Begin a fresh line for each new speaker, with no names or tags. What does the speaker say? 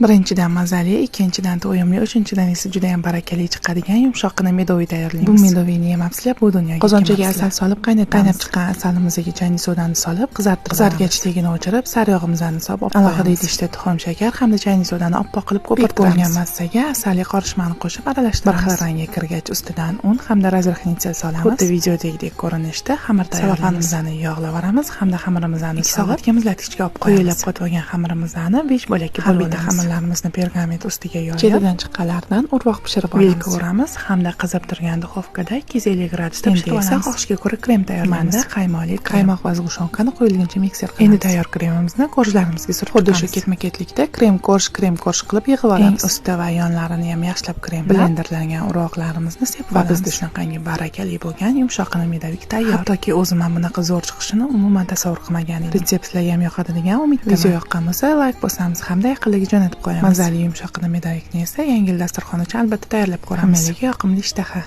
Birinchidan mazali, ikkinchidan to'yimli, uchinchidan esa juda ham barakali chiqadigan yumshoqqina медовик tayyorlaymiz. Bu медовик ni yemabsizlar, bu dunyoga
Qozonchaga
asal solib qaynatamiz. Qaynab chiqqan asalimizga chaynik sodani solib qizartirib,
Qizargach
tagini o'chirib, sariyog'imizni solib olib alohida idishda tuxum, shakar hamda chaynik sodani oppoq qilib ko'pirtiramiz. Bo'lgan massaga asalli qorishmani qo'shib aralashtiramiz. Bir xil rangga kirgach, ustidan un hamda разрыхлитель solamiz. Xuddi videodagidek ko'rinishda xamir tayyorlaymiz. Tsellofan yog'lab yuboramiz hamda xamirimizni 2 soatga muzlatgichga olib qo'yamiz. Quyilab qotib olgan xamirimizni 5 bo'lakka
Har
bo'lib
bitta
olamiz. Xamirlarimizni pergament ustiga yoyib,
Chetidan chiqqanlaridan urvoq pishirib olamiz.
Vilka uramiz hamda qizib turgan duxovkada 250 gradusda
Endi
pishirib
esa
olamiz. Xohishga ko'ra krem tayyorlaymiz.
Manda
Qaymoqli krem.
Qaymoq va сгущёнка ni quyilguncha mikser qilamiz.
Endi tayyor kremimizni корж larimizga surib
Xuddi shu
chiqamiz.
Ketma-ketlikda krem корж, krem корж qilib yig'ib
Eng
olamiz.
usti va yonlarini ham yaxshilab kremlab, blenderlangan urvoqlarimizni sepib
Va
olamiz.
bizda
Shunaqangi barakali bo'lgan yumshoqqina медовик tayyor. Hattoki o'zim ham bunaqa zo'r chiqishini umuman tasavvur qilmagan edim. Retsept sizlarga ham yoqadi degan umiddaman. Video yoqqan bo'lsa, layk bosamiz hamda yaqinlarga jo'natib qo'yamiz. Mazali yumshoqqina медовик ni esa Yangi yil dasturxoni uchun albatta tayyorlab ko'ramiz.
Hammalarga yoqimli ishtaha.